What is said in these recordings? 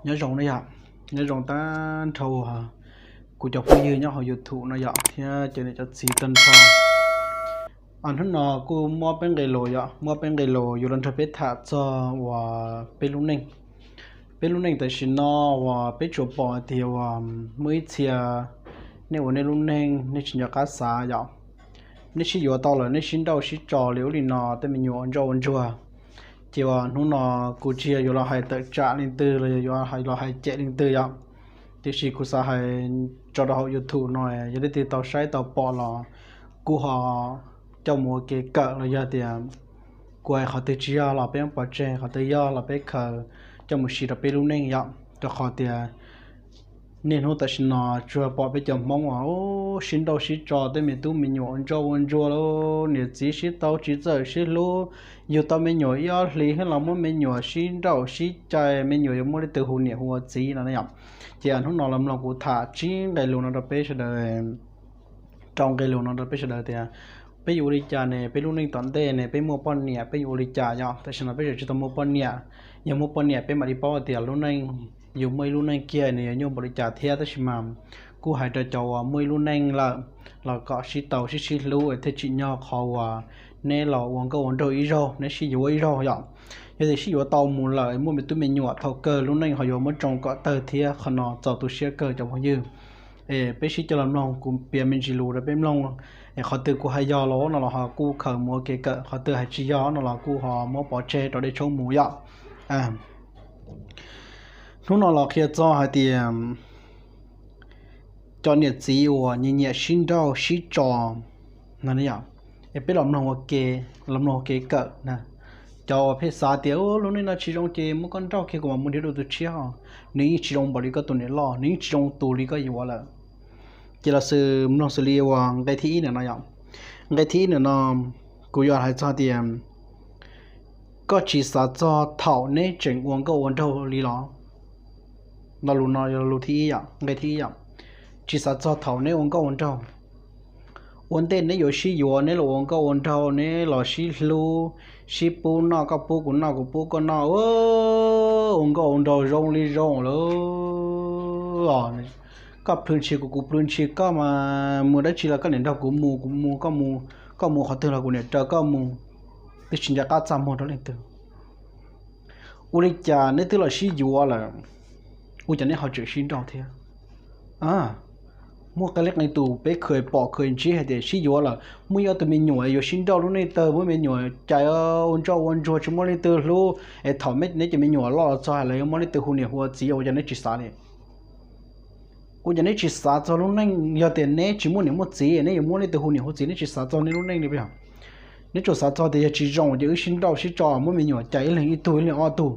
Nyob zoo na yom, nyob zoo tag nrho kuv cov phooj ywg nyob hauv YouTube no yom, thiab cov niam cov txiv tag nrho. Hnub no kuj muab peb nqe lus yom, muab peb nqe lus yuav los nrog peb tham txog uas peb lub neej. Peb lub neej tam sim no uas peb tsuas pom tias uas muaj ib txhia nej ua nej lub neej nej tsis nco qab xav yom. Nej sib yuav tau lawm nej sib nrauj sib tso li ub li no tej me nyuam ua ntsoj ua ntsuag. Ces uas hnub no kuv tsis yog yuav los hais tawm tsam leej twg los yog yuav los hais cem leej twg yom. Tiam sis kuv xav hais tso rau hauv YouTube no, yog leej twg tau saib tau pom los kuj ho coj mus ua kev kawm los yog tias kuv hais qhov twg tsis yog los peb pov tseg, qhov twg yog los peb khaws coj mus siv rau peb lub neej yom. Rau qhov tias niaj hnub tam sim no tsuas pom peb cov Hmoob uas sib nrauj sib tso tej me tub me nyuam ua ntsoj ua ntsuag lawm, niam txiv sib tau tsis txawj sib hlub, yug tau me nyuam ib ob hlis thiab los muab me nyuam sib nrauj sib cais, me nyuam yuav muaj leej twg hu niam hu ua txiv no yom. Ces hnub no los mloog kuv tham tsib nqe lus no rau peb sawv daws, rau nqe lus no rau peb sawv daws tias peb yuav ua li cas ne, peb lub neej tom ntej ne, peb muaj poj niam peb yuav ua li cas yom. Tam sim no peb tseem tsis tau muaj poj niam, yog muaj poj niam peb mam li paub tias lub neej, yus muaj ib lub neej kiag nws yuav nyuaj npaum li cas thiab. Tab sis mas kuj hais rau cov uas muaj ib lub neej lawm los kom sib tau sib sib hlub thiaj tsim nyog qhov uas neb los ua nkauj ua nraug ib zaug, neb sib yuav ib zaug yom. Yog tias sib yuav tau mus lawm muaj me tub me nyuam thaum kawg lub neej ho yuav muab tsoo kom tawg thiab, qhov no txaus tu siab kawg cov phooj ywg. Es peb sib coj los mloog, kuv piav me ntsis lus rau peb mloog, es qhov twg kuv hais yog los no los ho kuj khaws mus ua kev kawm, qhov twg hais tsis yog no los kuj ho muab pov tseg rau dej tshoob mus yom. Hnub no los qhia txog hais tias cov niam txiv uas nyiam nyiam sib nrauj sib tso no, es peb los mloog ua ke, los mloog ua kev kawm na. Cov uas pheej xav tias lub neej no tsis zoo ces muab koj nrauj kiag kuv mam mus nrhiav dua tus tshiab, nws yeej tsis zoo npaum li koj tus niam loj, nws yeej tsis zoo tus li koj yuav lawm. Ces los xws mloog xws li uas nqe thib ib ntawm no yom. Nqe thib ib ntawm no kuv yuav hais txog tias koj tsis xav txog thaum neb tseem ua nkauj ua nraug li los? Lo lus no yog lus thib ib yom, nqe thib ib yom. Tsis xav txog thaum neb ua nkauj ua nraug. Ua ntej neb yuav sib yuav neb los ua nkauj ua nraug, neb los sib hlub, sib pub noj, koj pub kuv noj kuv pub koj noj, ua nkauj ua nraug zoo li zoo lawm. Koj plhws ntshis kuv, kuv plhws ntshis koj mas, mus dab tsi los koj niam nrog kuv mus, kuv mus koj mus, koj mus qhov twg los kuv niam raws koj mus, twb tsis nco qab txaj muag rau leej twg. Ua li cas neb twb los sib yuav lawm, ua cas neb ho tseem sib nrauj thiab? Muaj qee leej qee tus peb khaws pom khaws ntsib hais tias sib yuav lawm muaj ib ob tug me nyuam yuav sib nrauj lub neej tawg, muab me nyuam cais ua ntsoj ua ntsuag tsis muaj leej twg hlub, es thaum neb cov me nyuam loj los txog lawv yuav muaj leej twg hu niam hu ua txiv, ua cas neb tsis xav li? Ua cas neb tsis xav txog lub neej, yog tias neb tsis muaj niam muaj txiv neb yuav muab leej twg hu niam hu txiv, neb tsis xav txog neb lub neej li? Neb tsuas xav txog tias yog tsis zoo ces wb sib nrauj sib tso muab me nyuam cais ib leeg ib tug ib leeg ob tug.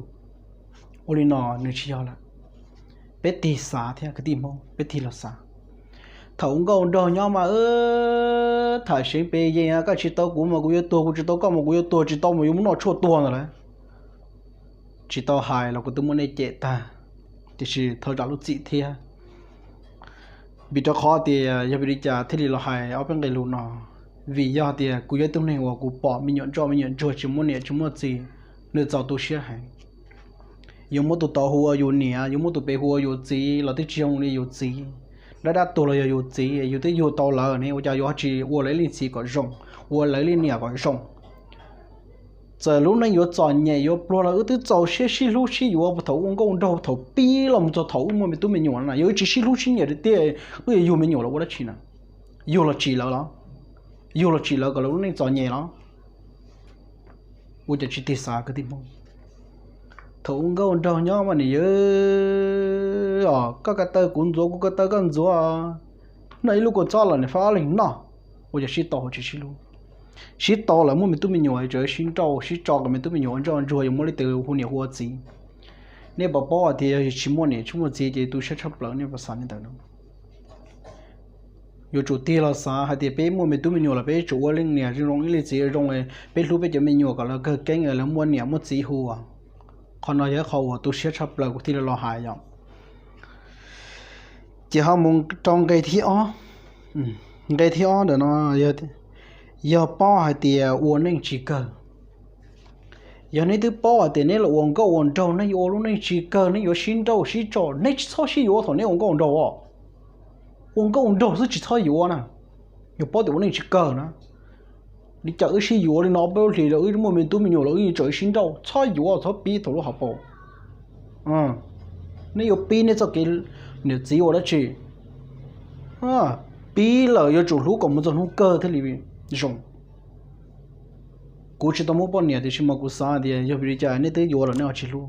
Ua li no nws tsis yog lawm. Peb tig xav thiab kwv tij Hmoob, peb tig los xav. Thaum ua nkauj ua nraug nyob mas tham seev pes yees, koj tsis tau kuv mas kuv yuav tuag, kuv tsis tau koj mas kuv yuav tuag, tsis tau mas yuav muab noj tshuaj tuag ntawd lawm. Tsis tau hais los kuv twb muab nej cem tag, tiam sis thov zam lub txim thiab. Vim rau qhov tias yog vim li cas thiaj li los hais ob peb nqe lus no? Vim yog tias kuv yog ib tug neeg uas kuv pom me nyuam ntsoj me nyuam ntsuag tsis muaj niam tsis muaj txiv, nws txaus tu siab heev. Yuav muab tus tod hu ua yus niam, yuav muab tus pem hu ua yus txiv los twb tsis zoo li yus txiv. Dab dab tuag los yog yus txiv, yus twb yug tau lawv ne, ua cas yuav tsis ua lawv ib leej txiv kom zoo, ua lawv ib leej niam kom zoo? Txawm lub neej yuav txom nyem yuav pluag los wb twb txaus siab sib hlub sib yuav thaum ua nkauj nraug, thaum pib los mus txog thaum wb muaj me tub me nyuam na, yog wb tsis sib hlub sib nyiam tiag, wb yuav yug me nyuam los ua dab tsi na? Yug los tsim lawv los? Yug los tsim lawv kom lawv lub neej txom nyem los? Ua cas tsis tig xav kwv tij Hmoob? Thaum ua nkauj nraug nyob mas nim yog koj ko taw kuv ntxuav, kuv ko taw koj ntxuav, noj ib lub kua txob los niam fab ob leeg noj. Ua cas sib tau tsis sib hlub? Sib tau lawm muaj me tub me nyuam tseem sib nrauj sib tso kom me tub me nyuam ua ntsoj ntsuag, yuav muab leej twg hu niam hu ua txiv? Nej puas paub tias yog tsis muaj niam tsis muaj txiv ces tu siab tshaj plaws, nej puas xav li ntawd no? Yuav tsum tig los xav hais tias peb muaj me tub me nyuam los peb tsum ua leej niam zoo, ib leej txiv zoo, peb hlub peb cov me nyuam kom lawv kawg keeb, lawv muaj niam muaj txiv hu. Qhov no yog qhov uas tu siab tshaj plaws kuv thiaj li los hais yom. Ces ho mus rau nqe thib ob. Nqe thib ob ntawm no yog paub hais tias ua neej tsis kawg. Yog neb twb paub hais tias neb los ua nkauj ua nraug, neb yuav ua lub neej tsis kawg, neb yuav sib nrauj sib tso, neb tsis txhob sib yuav thaum neb ua nkauj ua nraug os. Ua nkauj ua nraug xwb tsis txhob yuav na. Yog paub tias ua neej tsis kawg na, li cas wb sib yuav li no peb lub hlis los wb muaj me tub me nyuam los wb yeej tseem sib nrauj, txhob yuav txhob pib thaum lub hauv paus. Neb yuav pib neb txoj kev niam txiv ua dab tsi? Pib lawm yuav tsum hlub kom mus txog hnub kawg thiaj li zoo. Kuv tsis tau muaj poj niam tiam sis mas kuv xav tias yog vim li cas neb twb yuav lawm neb ho tsis hlub.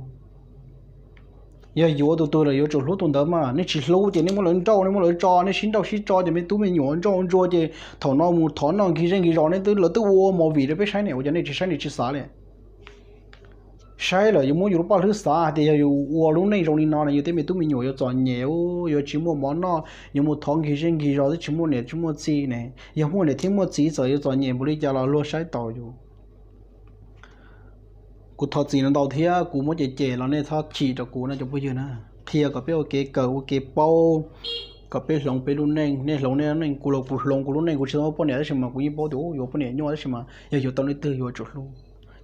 Yog yuav tus twg lawm yuav tsum hlub tus ntawd mas, neb tsis hlub ces neb muab lawv nrauj, neb muab lawv tso, neb sib nrauj sib tso ces me tub me nyuam ntsoj ntsuag ces thaum no mus thov noj nkig zej nkig zos, neb twb, lawv twb ua ua movie rau peb saib ne, ua cas nej tsis saib nej tsis xav li? Saib lawm yuav muab yus lub paj hlwb xav hais tias yog yus ua lub neej zoo li no na yus tej me tub me nyuam yuav txom nyem, yuav tsis muaj mov noj, yuav mus thov nkig zej nkig zos twb tsis muaj niam tsis muaj txiv ne. Yog muaj niam thiab muaj txiv txawm yuav txom nyem npaum li cas los luag saib taus yus. Kuv thov txim no ntau thiab kuv muab cem cem los nej txhob chim rau kuv no cov phooj ywg na. Qhia kom peb ua kev kawm ua kev paub, kom peb hloov peb lub neej, nej hloov nej lub neej, kuv los kuv hloov kuv lub neej, kuv tsis tau muaj poj niam tab sis mas kuv yeej paub tias yuav poj niam nyuaj tab sis mas yog yuav tau leej twg yuav tsum hlub,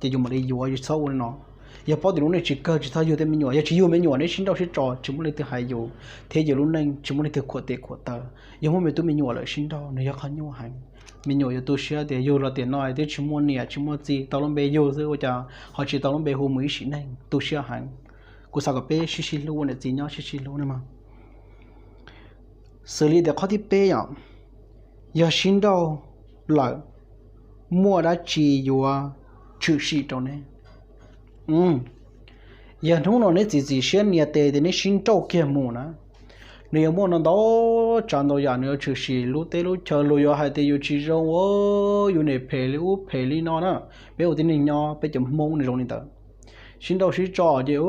ces yus mam li yuav, yus txhob ua li no. Yog paub tias lub neej tsis kawg tsis txhob yug tej me nyuam, yog tsis yug me nyuam neb sib nrauj sib tso tsis muaj leej twg hais yus, thiab yus lub neej tsis muaj leej twg khuam tes khuam taw. Yog muaj me tub me nyuam lawm sib nrauj nws yog qhov nyuaj heev. Me nyuam yuav tu siab tias yug los tiam no twb tsis muaj niam tsis muaj txiv, tau lub npe yug xwb ua cas ho tsis tau lub npe hu mus ib sim neej, tu siab heev. Kuv xav kom peb sib sib hlub ua niam txiv nyob sib sib hlub ne mog. Xws li tias qhov thib peb yom, yog sib nrauj lawm, muaj dab tsi yuav tshwm sim rau neb? Yog hnub no neb txiav txim siab nias tes tias neb sib nrauj kiag mus na, nws yuav muaj no ntau tsav ntau yam nws yuav tshwm sim lub teb lub chaw, luag yuav hais tias yus tsis zoo, yus niam phem li ub phem li no na. Peb ua tib neeg nyob peb cov Hmoob nws zoo li ntawd. Sib nrauj sib tso ces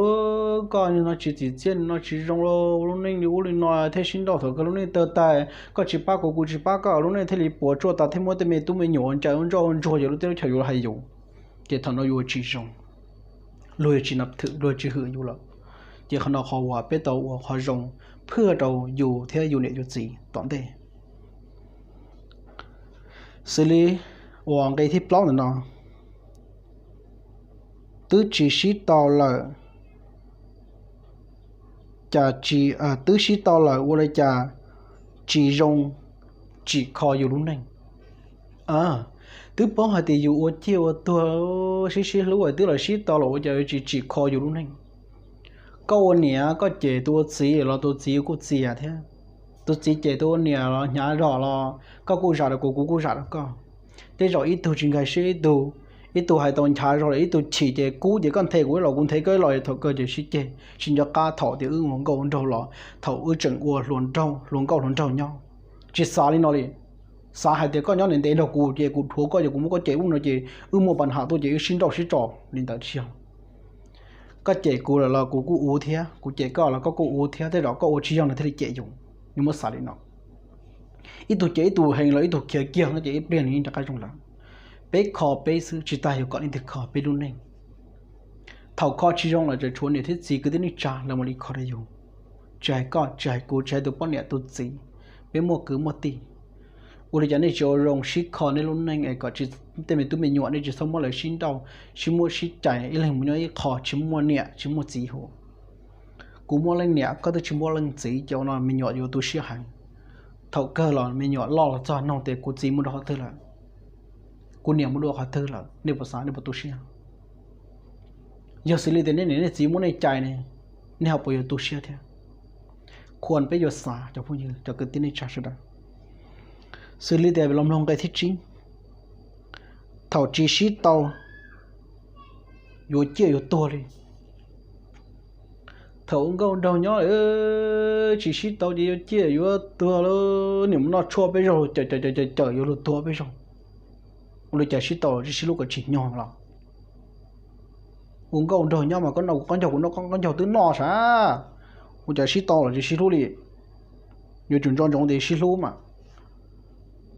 koj no tsis txim txiaj no tsis zoo, lub neej li ub li no thiaj sib nrauj, thaum kawg lub neej tawg tag, koj tsis pab kuv kuv tsis pab koj, lub neej thiaj li puas tsuaj tas thiab muab tej me tub me nyuam ncaim ua ntsoj ua ntsuag, yus lub teb lub chaw yuav hais yus. Ces thaum no yus tsis zoo, luag yuav tsis nab thwm, luag yuav tsis hwm yus lawm. Ces qhov no qhov uas peb tau ua qhov zoo phwj rau yus thiab yus niam yus txiv tom ntej. Xws li uas nqe thib plaub ntawm no, twb tsis sib tau lawm, cas tsis, twb sib tau lawm ua li cas tsis zoo, tsim kho yus lub neej. Twb paub hais tias yus ua ciaj ua tuag, sib sib hlub es twb los sib tau los ua cas tsis tsim kho yus lub neej. Koj ua niam koj cem tus ua txiv los tus txiv kuj txias thiab. Tus txiv cem tus ua niam los hnyav zog los koj kuj zam rau kuv, kuv kuj zam rau koj. Tej zaum ib tug tsis nkag siab ib tug, ib tug hais tau nchav zog lawm ib tug chim ces kub ces koj nthe kuv ib los kuv nthe koj ib los, thaum kawg ces sib ceg sib nco qab thaum tias wb ua nkauj ua nraug los thaum wb tseem ua hluas nkauj hluas nraug nyob. Tsis xav li no li. Xav hais tias koj nyob ntev ntev nrog kuv ces kuv dhuav koj ces kuv muab koj cem ub no ces wb muaj pas ham tuaj ces wb sib nrauj sib tso li ntawd tsis yog. Koj cem kuv lawm los kuv kuj ua thiab, kuv cem koj los koj kuj ua thiab, tej zaum koj ua tsis yog nws thiaj li cem yus. Yus muab xav li no. Ib tug cem ib tug heev los ib tug khiav kiag no ces ib pliag nws yeej rov qab zoo lawm. Peb kho peb xwb tsis tas yuav kom leej twg kho peb lub neej. Thaum kho tsis zoo lawm tseem tshuav niam thiab txiv kwv tij neej tsa lawv mam li kho rau yus. Tsis hais koj, tsis hais kuv, tsis hais tus poj niam tus txiv, peb muaj kwv muaj tij. Ua li cas nej tsis ua zoo sib kho nej lub neej es kom tsis, tej me tub me nyuam nej tsis txhob muab lawv sib nrauj, sib muab sib cais ib leeg mus nyob ib qho tsis muaj niam tsis muaj txiv hu. Kuv muaj leej niam koj twb tsis muaj leej txiv ces ua no me nyuam yuav tu siab heev. Thaum kawg los me nyuam loj los txog noog tias kuv txiv mus rau qhov twg lawm, kuv niam mus dua qhov twg lawm, nej puas xav, nej puas tu siab? Yog xws li tias nej niam nej txiv muab nej cais ne, nej ho puas yuav tu siab thiab? Khuas peb yuav xav cov phooj ywg cov kwv tij neej tsa sawv daws. Xws li tias los mloog nqe thib tsib, thaum tsis sib tau yuav ciaj yuav tuag li. Thaum ua nkauj nraug nyob tsis sib tau ces yuav ciaj yuav tuag lawm, niam mus noj tshuaj peb zaug cawm cawm cawm cawm yuav luag tuag peb zaug. Ua li cas sib tau tsis sib hlub kom tsim nyog los? Ua nkauj nraug nyob mas koj noj kuv qaub ncaug kuv noj koj qaub ncaug twb noj sav. Ua cas sib tau los tsis sib hlub li? Yuav tsum nco ntsoov tias sib hlub mas.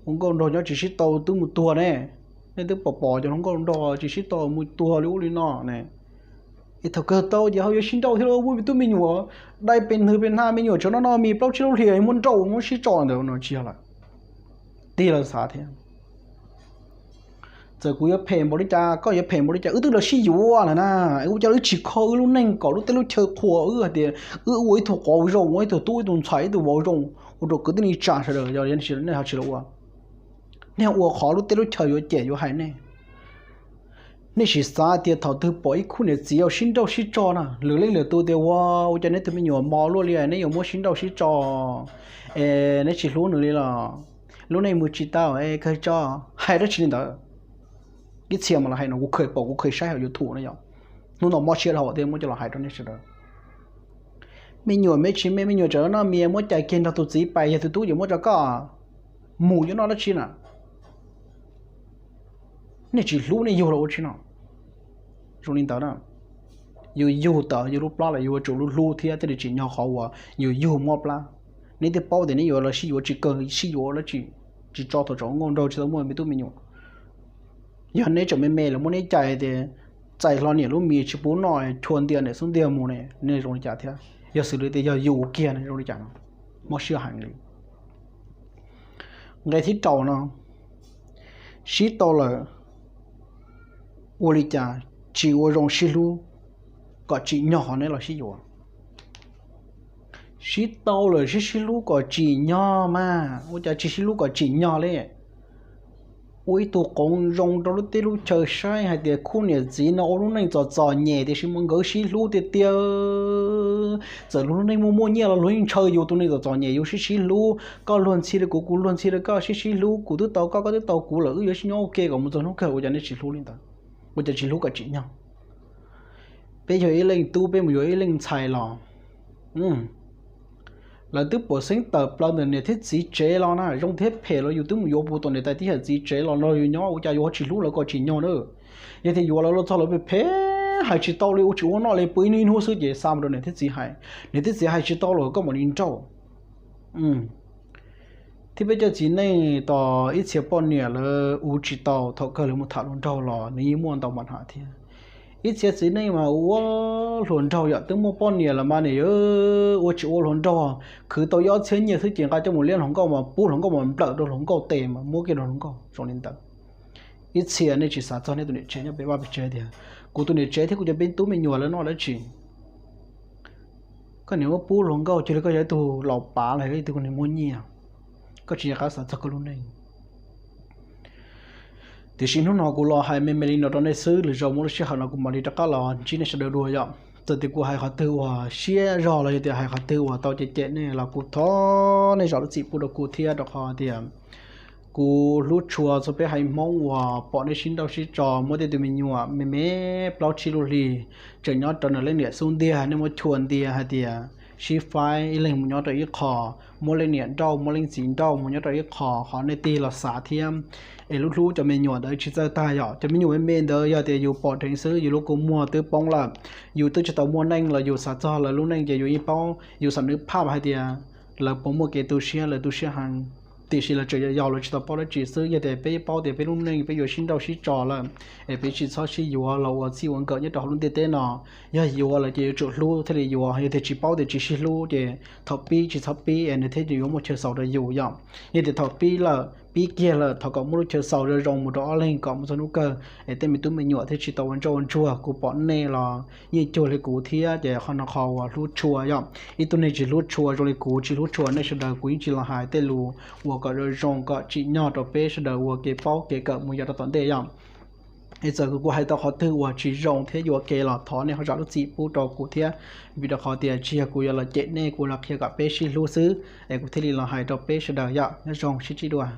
Ua nkauj nraug nyob tsis sib tau twb mus tuag ne. Nej twb pom pom cov hluas nkauj nraug tsis sib tau mus tuag li ub li no ne. Es thaum kawg tau ces ho yuav sib nrauj thiab los muaj me tub me nyuam, dai pes ntws pes hna me nyuam tseem noj noj mis plaub tsib lub hlis muab nrauj muab sib tso ntawd no tsis yog lawm. Tig los xav thiab. Txawm kuv yuav phem npaum li cas, koj yuav phem npaum li cas, wb twb los sib yuav lawm na. Ua cas wb tsis kho wb lub neej kom lub teb lub chaw qhuas wb hais tias wb ua ib tug qauv zoo, ua ib tug tub ib tug ntxhais ib tug vauv zoo, ua rau kwv tij neej tsa sawv daws yog nej ho tsis los ua. Nej ua qhov lub teb lub chaw yuav cem yuav hais nej. Nej sim xav tias thaum twg pom ib khub niam txiv yuav sib nrauj sib tso na, lwm leej lwm tus tias ua, ua cas neb tus me nyuam mos luaj li neb yuav muab sib nrauj sib tso, es neb tsis hlub nws li los, lub neej mus tsis tau es kawg tso, hais dab tsi li ntawd. Ib txhia mas los hais no kuv kheev pom kuv kheev saib hauv YouTube na yom. Hnub no mob siab dhau thiab muab coj los hais rau nej sawv daws. Me nyuam me tsis me, me nyuam tseem noj mis muab cais kiag nrog tus txiv pais, yog tus tub ces muab rau koj mus yuav noj dab tsi na. Nej tsis hlub nej yug los ua tsi no. Zoo li ntawd na, yus yug tawm yus lub plab los yus yuav tsum hlub hlub thiab thiaj li tsim nyog qhov uas yus yug mob plab. Neb twb paub tias neb yuav los sib yuav tsis kawg, sib yuav dab tsi, tsis tso thaum tsaus nkauj nraug tsis tau muaj me tub me nyuam. Yog neb tseem me me lawv muab neb cais tias txais hlo niam lub mis tsis pub noj, chua ntiag niam xub ntiag mus ne, nej zoo li cas thiab? Yog xws li tias yog yus kiag ne zoo li cas no? Mob siab heev li. Nqe thib rau no, sib tau lawm ua li cas tsis ua zoo sib hlub kom tsim nyog qhov neb los sib yuav. Sib tau lawm sib sib hlub kom tsim nyog mas, ua cas tsis sib hlub kom tsim nyog li? Ua ib tug qauv zoo rau lub teb lub chaw saib hais tias khub niam txiv no ua lub neej txom txom nyem tiam sis mas nkawd sib hlub tiag tiag. Txawm luag lub neej muaj muaj nyiaj los luag yeej ntshaw yus tus neeg txom txom nyem, yus sib sib hlub, koj luag ntxhi rau kuv, kuv luag ntxhi rau koj, sib sib hlub, kuv twb tau koj, koj twb tau kuv lawm, wb yuav sib nyob ua ke kom mus txog hnub kawg, ua cas nej tsis hlub li ntawd? Ua cas tsis hlub kom tsim nyog? Peb yog ib leej tub, peb mus yuav ib leej ntxhais los lawv twb pom xeeb tawm plaws ntawm niam thiab txiv tsev los na, zoo thiab phem los yus twb mus yuav puag tom niam tais tib yam txiv tsev los nrog yus nyob, ua cas yus ho tsis hlub lawv kom tsim nyog na? Yog tias yuav lawv los txog lawv phem phem hais tsis tau li, ua tsis ua noj li, pw ib hnub ib hnub xwb ces xa mus rau niam thiab txiv hais, niam thiab txiv hais tsis tau los koj mam li nrauj. Thiab peb cov txiv neej tos ib txhia poj niam lawv ua tsis tau, thaum kawg lawv mus tham hluas nraug los nws yeej muaj ntau mas hnav thiab. Ib txhia txiv neej mas ua hluas nraug yom, twb muaj poj niam los mas niam ua tsis ua hluas nraug, khwv tau ib ob txhiab nyiaj xwb ces nqa coj mus liab hluas nkauj mas pub hluas nkauj mas nplawm rau hluas nkauj tes mas muab kiag rau hluas nkauj zoo li ntawd. Ib txhia nej tsis xav txog nej tus niam tsev nyob pem vaj pem tsev tias kuv tus niam tsev thiab kuv cov peb tub me nyuam lawv noj dab tsi? Koj niam muab pub hluas nkauj cuag li koj yog ib tug laus pav los yog ib tug neeg muaj nyiaj, koj tsis nco qab xav txog koj lub neej. Tiam sis hnub no kuv los hais me me li no rau nej xwb, lwm zaus muaj lub sij hawm no kuv mam li rov qab los ntsib nej sawv daws dua yom. Txawm tias kuv hais qhov twg uas siab zog los yog tias hais qhov twg uas tau cem cem nej los kuv thov nej zam lub txim pub rau kuv thiab, rau qhov tias kuv hlub tshua txhua peb haiv Hmoob uas pom nej sib nrauj sib tso, muab tej tus me nyuam me me plaub tsib lub hli tseem nyob rau nws leej niam xub ntiag, nej muab chua ntiag hais tias sib faib ib leeg mus nyob rau ib qho, muab leej niam nrauj muab leej txiv nrauj mus nyob rau ib qho, qhov nej tig los xav thiab es lub hlub cov me nyuam ntawd tsis txawj tag yom. Cov me nyuam me me ntawd yog tias yus pom dheev xwb, yus lub kua muag twb poob lawm, yus twb tsis tau muaj neej los yus xav txog lawv lub neej ces yus yeej paub, yus xam nws phaj hais tias lawv puas muaj kev tu siab, lawv tu siab heev. Tiam sis lawv tseem yau yau lawv tsis tau paub dab tsi xwb, yog tias peb paub tias peb lub neej peb yuav sib nrauj sib tso lawm, es peb tsis txhob sib yuav los ua txij ua nkawm nyob rau hauv lub ntiaj teb no. Yog yuav lawm ces yuav tsum hlub thiaj li yuav, yog tias tsis paub tias tsis sib hlub ces thaum pib tsis txhob pib es nws thiaj yuav muaj chaw xaus rau yus yom. Yog tias thaum pib lawm pib kiag lawm thov kom muaj lub chaw xaus zoo zoo mus rau ob leeg kom mus txog hnub kawg es tej me tub me nyuam thiaj tsis tau ua ntsoj ua ntsuag. Kuv pom nej los yeej cuag li kuv thiab ces qhov no qhov uas hlub tshua yom. Ib tug neeg tsis hlub tshua zoo li kuv tsis hlub tshua nej sawv daws kuv yeej tsis los hais tej lus uas kom zoo zoo kom tsim nyog rau peb sawv daws ua kev paub kev kawm mus yav rau tom ntej yom. Es txawm kuv hais tau qhov twg uas tsis zoo thiab yuam kev los thov nej ho zam lub txim pub rau kuv thiab, vim rau qhov tias tsis yog kuv yuav los cem nej, kuv los qhia kom peb sib hlub xwb es kuv thiaj li los hais rau peb sawv daws yom. Nyob zoo sib ntsib dua.